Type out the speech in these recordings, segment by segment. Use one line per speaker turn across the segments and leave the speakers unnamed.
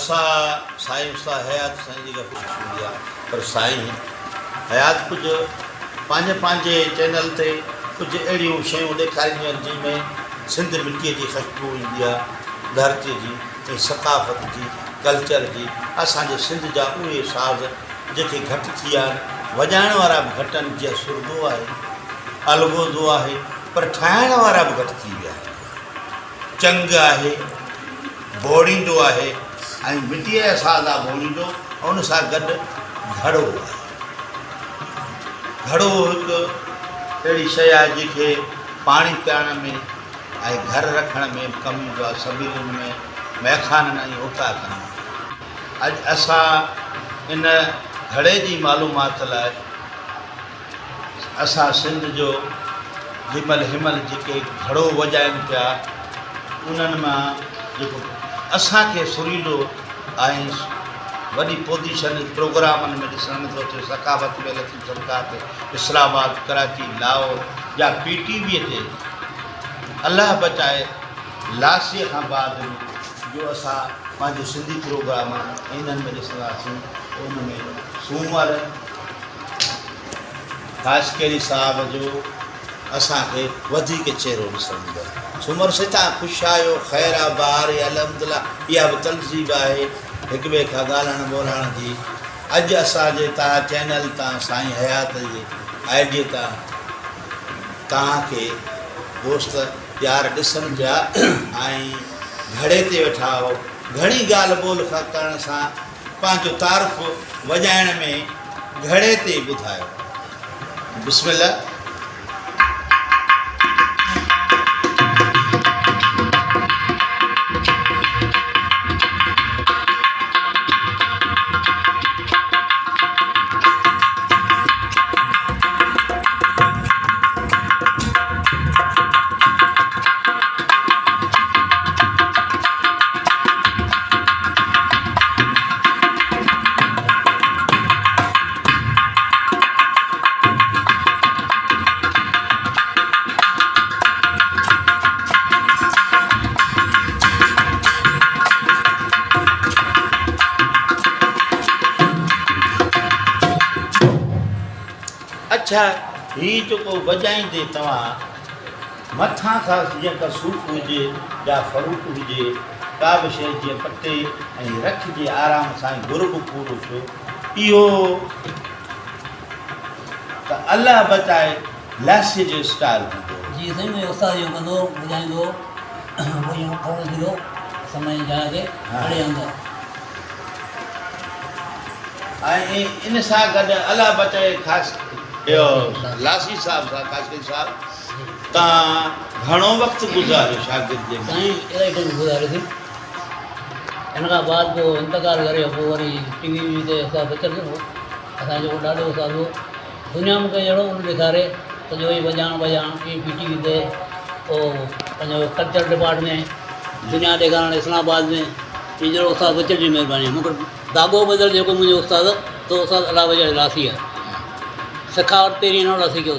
اسان سائين استاد حيات سائين جي ڪا خوشي هوندي آهي پر سائين حيات ڪجهه پنهنجي پنهنجي چينل تي ڪجهه اهڙيون شيون ڏيکارينديون آهن جنهن ۾ سنڌ مٽيء جي خشبو ايندي آهي ڌرتيء جي ۽ ثقافت جي ڪلچر جي اسان جي سنڌ جا اهي ساز جيڪي گهٽ ٿي ويا آهن وڄائڻ وارا به گهٽ آهن جيئن سردو آهي الغوزو آهي پر ٺاهڻ وارا به گهٽ ٿي ويا آهن. چنگ آهي، ڀوڙيندو آهي ۽ مٽيء جا ساز آ ڀوڙيندو ۽ ان سان گڏ گهڙو آهي. گهڙو هڪ اهڙي شيء آهي جنهن کي پاڻي پيارڻ ۾ ۽ گهر رکڻ ۾ به ڪم ايندو آهي، سبيلن ۾، مئخانن ۽ اوطاقن ۾. اڄ اسان ان گهڙي جي معلومات لاء اسان سنڌ جو جيمل هيمل جيڪي گهڙو وڄائن پيا انهن مان جيڪو اسان کي سريلو ۽ وڏي پوزيشن پروگرامن ۾ ڏسڻ ۾ ٿو اچي ثقافت ۾ لطيف سرڪار تي اسلام آباد ڪراچي لاهور يا پي ٽي وي تي الله بچائي لاسي کان بعد ۾ جو اسان پنهنجو سنڌي پروگرام انهن ۾ ڏسنداسين ان ۾ سومر خاصخيلي صاحب جو اسان کي وڌيڪ چهرو ڏسڻ ايندو آهي. سومر سائين توهان خوش آهيو خير آ بهار آهي الحمدلله اها به تلذيب آهي هڪ ٻئي کان ڳالهائڻ ٻولهائڻ جي اڄ اسان جي توهان چينل تان سائين حيات جي I D تان توهان کي دوست يار ڏسن پيا ۽ گهڙي تي ويٺا آهو گهڻي ڳالهه ٻولهه کان ڪرڻ سان پنهنجو تعارف وڄائڻ ۾ گهڙي تي ٻڌايو. بسم الله. اڇا هي جيڪو وڄائيندي توهان مٿان کان جيئن ڪا صوف هجي يا فروٽ هجي ڪا به شيء جيئن پٽي ۽ رکجي آرام سان ۽ گهر به پورو ٿيو اهو ته الله بچائي لاسي جو اسٽائل هوندو هو.
جي سائين منهنجو استاد اهو ڪندو هو ٻڌائيندو هو پوء اهو کڻو ٿيندو سمي جي جاء تي اڙي اندر.
۽ ان سان گڏ الله بچائي خاص اهو لاسي صاحب سان خاصخيلي صاحب تان گهڻو وقت گذاريو شاگرديء ۾؟
سائين الاهي ٽائيم گذاريوسين. ان کان بعد پوء انتقال ڪري پوء وري ٽي وي وي تي استاد بچل هو اسان جو جيڪو ڏاڏو استاد هو دنيا مون کي اهڙو ان ڏيکاري سڄو هي وڄائڻ ٻڄائڻ ڪيئن پي ٽي وي تي پوء پنهنجو ڪلچر ڊپارٽمينٽ دنيا ڏيکارڻ اسلام آباد ۾ هي جهڙو استاد بچل جي مهرباني مون کي ڌاڳو ٻڌل جيڪو منهنجو استاد سو استاد الله بچائي لاسي آهي سکاوٽ پهرين هن وٽان سکيو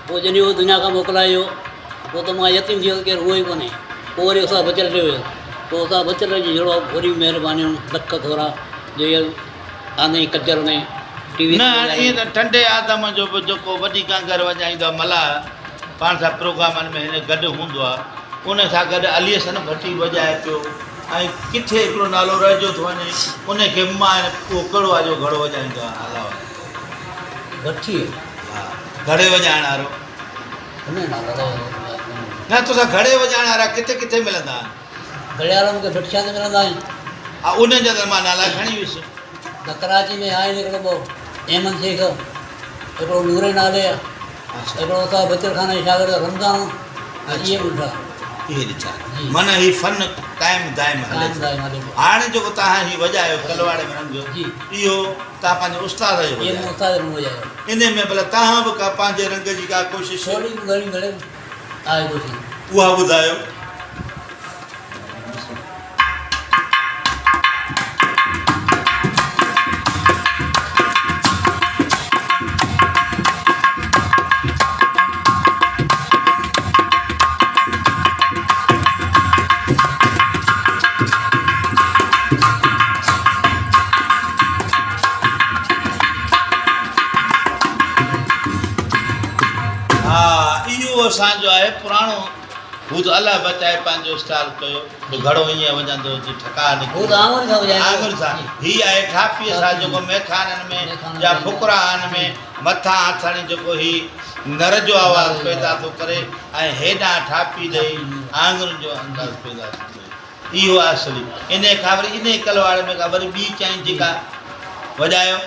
پوء جڏهن هو دنيا کان موڪلائي ويو، پوء ته مان يتيم ٿي ويس، ڪير هئو ئي ڪونهي. پوء وري استاد بچل ڏي ويس. پوء استاد بچل جي جهڙو وڏيون مهربانيون، لک ٿورا، جو اهي آندائين ڪلچر ۾، ٽي وي
نه
تي
هاڻي ائين
وڄايائين.
ته ٽنڊي آدم جو به جيڪو وڏي گانگر وڄائيندو آهي ملاح پاڻ سان پروگرامن ۾ هن گڏ هوندو آهي ان سان گڏ علي حسن ڀٽي وڄائي پيو ۽ ڪٿي هڪڙو نالو رهجيو ٿو وڃي ان کي به مان اهو ڪهڙو آهي جو گهڙو وڄائيندو آهي الله وارو.
ڀٽي.
ها گهڙي وڄائڻ وارو.
هن جو نالو الائي ياد ڪونهي.
نه توسان گهڙي وڄائڻ وارا ڪٿي ڪٿي ملندا آهن؟
گهڙي وارا مون کي ڀٽ شاهه تي ملندا آهن.
ها انهن جا ته مان نالا کڻي ويس.
نه ڪراچي ۾ آهن هڪڙو ٻيو احمد شيخ، هڪڙو نوري نالي آهي، هڪڙو استاد بچل خان جي شاگرد رمضان ۽ اهي به ڏٺا.
اهي ڏٺا معنيٰ هي فن قائم دائم هلي ٿو. هاڻي جيڪو توهان هي وڄايو ڪلواڙي ۾ رنگ اهو توهان پنهنجي استاد جو وڄايو.
استاد جو وڄايو.
انهي ۾ ڀلا توهان به ڪا پنهنجي رنگ جي ڪا ڪوشش.
ٿوري گهڻي گهڻي آهي ڪوشش.
اها ٻڌايو. اسان جو آهي پراڻو هو ته الله بچائي پنهنجو اسٽائل ڪيو جو گهڙو ائين وڄندو هو جيئن ٺڪاء نڪري
هو ته آڱر سان وڄائيندو هو.
آڱر سان. هي آهي ٺاپيء سان جيڪو ميخانن ۾ يا ڦڪراهن ۾ مٿان هٿ هڻي جيڪو هي نر جو آواز پيدا ٿو ڪري ۽ هيڏانهن ٺاپي ڏئي آڱرين جو انداز پيدا ٿو ڪري. اهو آهي اصلي. انهيء کان وري انهيء ڪلواڙي ۾ ڪا وري ٻي چائين جيڪا وڄايو.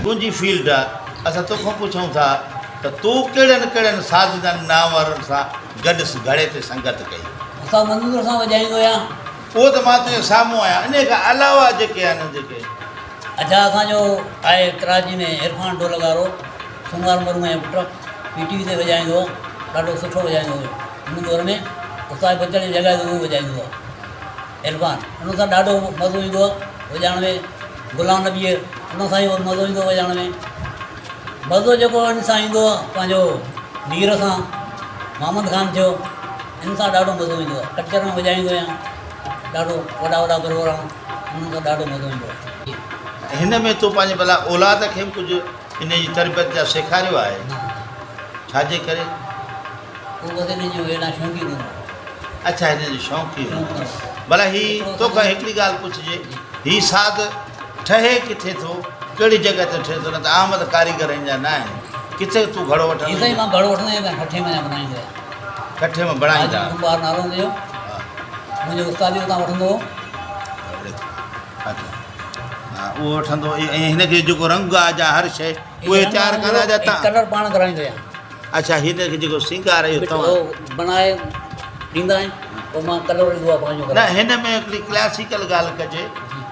تنهنجي فيلڊ آ، اسان توکان پڇون ٿا ته تو ڪهڙن ڪهڙن سازندن نامورن سان گڏ گهڙي تي سنگت ڪئي؟
استاد منظور سان وڄائيندو آهيان.
اهو ته مان تنهنجي سامهون آهيان، انهيء کان علاوه جيڪي آهن جيڪي.
اڇا اسان جو آهي ڪراچي ۾ عرفان ڍولڪ وارو سونگار مرحوم جو پٽ پي ٽي وي تي وڄائيندو هو ڏاڍو سٺو وڄائيندو هو ان دور ۾ استاد بچل جي جڳهه تي اهو وڄائيندو هو عرفان ان سان ڏاڍو مزو ايندو هو وڄائڻ ۾ غلام نبي ان سان ئي مزو ايندو هو وڄائڻ ۾ مزو جيڪو ان سان ايندو هو پنهنجو مير سان محمد خان ٿيو ان سان ڏاڍو مزو ايندو آهي ڪٽچر ۾ وڄائيندو آهيان ڏاڍو وڏا وڏا پروگرام انهن سان ڏاڍو مزو ايندو آهي.
هن ۾ تو پنهنجي ڀلا اولاد کي به ڪجهه انهي جي تربيت جا سيکاريو آهي؟
نه.
ڇا جي ڪري؟
هو بس انهن جو ايڏا شوقين ڪونه هو.
اڇا هن جو شوق ئي هو. ڀلا هي توکان هڪڙي ڳالهه پڇجي هي ساز ٺهي ڪٿي ٿو ڪهڙي جڳهه تي ٺهي ٿو نه ته عام ته ڪاريگر هن جا نه آهن ڪٿي تون گهڙو وٺندو
هي سائين مان گهڙو وٺندو آهيان ٺٽي مان بنائيندو آهيان.
ٺٽي مان بڻائيندا.
حاجي ڪنڀار نالو هوندو هيو منهنجو استاد به اتان وٺندو هو.
اڇا ها اهو وٺندو ۽ هن کي جيڪو رنگ آ جا هر شيء اهي تيار ڪندا جا تان
ڪلر پاڻ ڪرائيندو آهيان.
اڇا هن کي جيڪو سينگار اهو توهان
بڻائي ڏيندا آهن پوء مان ڪلر ايندو آهي پنهنجو
نه هن ۾ هڪڙي ڪلاسيڪل ڳالهه ڪجي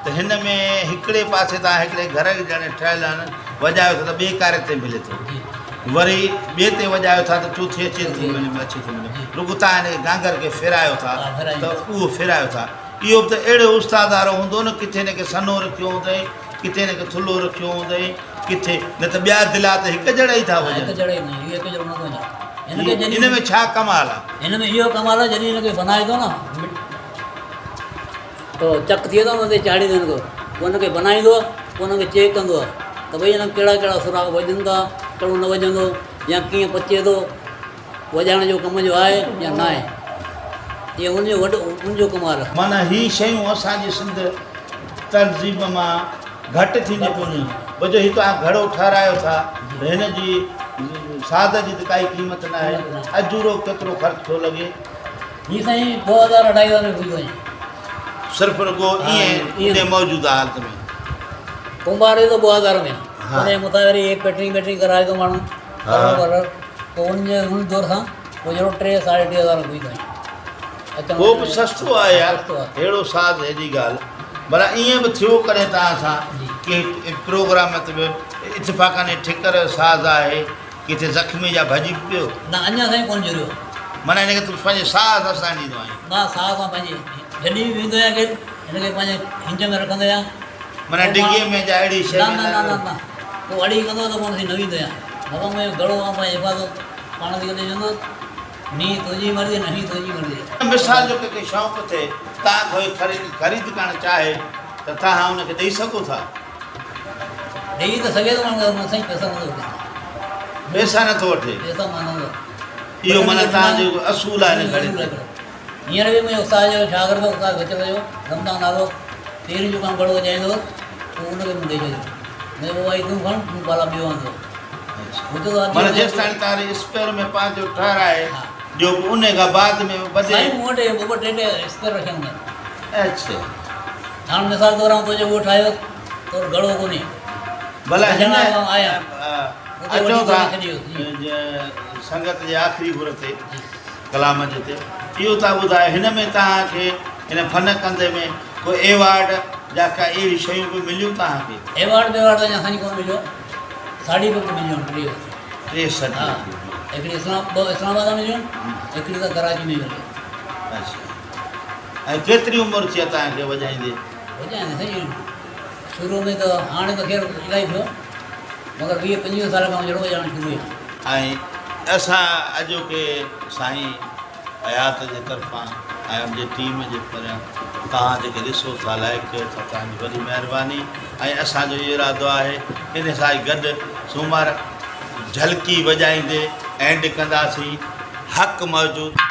ته هن ۾ هڪڙي پاسي تان هڪڙي گهر ڄڻي ٺهيل آهن وڄايو ٿا ته ٻئي ڪاري تي ملي ٿو وري ٻئي تي وڄايو ٿا ته چوٿي اچي ٿي ملي اچي ٿو ملي رڳو تان هن کي گانگر کي ڦيرايو ٿا ته اهو ڦيرايو ٿا اهو به ته اهڙو استاد وارو هوندو نه ڪٿي هن کي سنهو رکيو هوندئي ڪٿي هن کي ٿلهو رکيو هوندئي ڪٿي نه ته ٻيا دلا ته هڪ جهڙا ئي ٿا هجن.
هڪ جهڙا ئي نه اهو هڪ جهڙو نه ٿو هجي. هن کي جڏهن
ان ۾ ڇا ڪمال آ؟
هن ۾ اهو ڪمال آ جڏهن هن کي بنائي ٿو نه تو چڪ ٿئي ٿو نه ان تي چاڙهيندو هن کي پوء هن کي بنائيندو آ پوء هن کي چيڪ ڪندو آ ته ڀئي هن ۾ ڪهڙا ڪهڙا سوراخ وڄن ٿا ڪهڙو نه وڄندو يا ڪيئن پچي ٿو وڄائڻ جو ڪم جو آهي يا نه آهي اهو ان جو وڏو ان جو ڪمال آهي.
معنيٰ هي شيون اسان جي سنڌ تهذيب مان گهٽ ٿينديون پيون وڃن. بجو هي توهان گهڙو ٺهرايو ٿا ته هن جي ساز جي ته ڪائي قيمت ناهي. اجورو ڪيترو خرچ ٿو لڳي؟
هي سائين 2000 اڍائي هزار ۾ پڄي وڃي.
صرف رڳو ائين انهي موجوده حالت ۾.
ڪنڀار ڏي ٿو 2000 ۾ ان جي مٿان وري هي پيٽرنگ ويٽرنگ ڪرائي ٿو ماڻهو ڪلر ولر پوء ان جي ان دور سان پوء جهڙو ٽي ساڍي ٽي هزار ۾ پڄي وڃي.
پوء به سستو آهي يار ههڙو ساز هيڏي ڳالهه ڀلا ائين به ٿيو ڪڏهن توهان سان ڪنهن پروگرام تي به اتفاقن ٺڪر جو ساز آهي ڪٿي زخمي جا ڀڄي به پيو؟
نه اڃا تائين ڪونه جهريو.
معنيٰ هن کي تون پنهنجي ساهه سان سانڍيندو آهين.
مان ساهه سان پنهنجي جڏهن به ويندو آهيان ڪير هن کي پنهنجي هنج ۾ رکندو آهيان.
معنيٰ ڊگهي ۾ جا اهڙي شيء
نه نه نه نه نه پوء اڙي ڪندو ته پوء ان سين نه ويندو آهيان. بابا منهنجو گهڙو آئون پنهنجي حفاظت پاڻ ٿي ڪندي چوندو نينهن تنهنجي مرضي نه هين تنهنجي مرضي.
مثال جو ڪنهن کي شوق ٿئي تان کان اهي خريد ڪرڻ چاهي ته تهان ان کي ڏئي سگهو ٿا؟
ڏيئي ته سگهي ٿو مگر سائين پئسا نٿو وٺي.
پئسا نٿو وٺي.
پئسا مان نٿو.
اهو معنيٰ تهان جو اصول آهي هن گهڙي تي.
هينئر به منهنجي استاد جو شاگرد استاد بچل جو رمضان نالو پهرين جو ڪم گهڙو وڄائيندو هو پوء ان کي مون ڏئي ڇڏيو. مون چيو بابا هي تون کڻ مون بالا ٻيو آندو.
معنيٰ جيستائين تاري اسپيئر ۾ پنهنجو ٺهرائي ڏيو پوء انهي کان بعد ۾ وڌي.
سائين مون وٽ ٻه ٻه ٽي ٽي اسپيئر رکيا هوندا آهن.
اڇا.
هاڻ مثال طور آئون تنهنجو ڳوٺ آيو تو وٽ گهڙو ڪونهي.
ڀلا هن اچون ٿا سنگت جي آخري گهر تي ڪلام جي تي اهو تان ٻڌايو هن ۾ توهان کي هن فن ڪندي ۾ ڪو ايوارڊ جا ڪا اهڙي شيون به مليون توهان کي؟
ايوارڊ بيوارڊ ته اڃا سائين ڪونه مليو ساڍي به مليون ٽي
ٽي
ها هڪڙي اسلام ٻه اسلام آباد ۾ مليون هڪڙي ته ڪراچي ۾ ملي.
اڇا ۽ ڪيتري عمر ٿي آهي توهان کي وڄائيندي؟
وڄائيندي سائين شروع ۾ ته هاڻي ته خير الاهي ٿيو مگر 20 25 سال کان جهڙو وڄائڻ شروع ٿيو.
۽ اسان اڄوڪي سائين حيات جي طرفان ۽ ان جي ٽيم جي پريان توهان جيڪي ڏسو ٿا لائيڪ ڪيو ٿا توهان جي وڏي مهرباني ۽ اسان جو اهو ارادو آهي ان سان ئي گڏ سومر جهلڪي وڄائيندي اينڊ ڪنداسين حق موجود.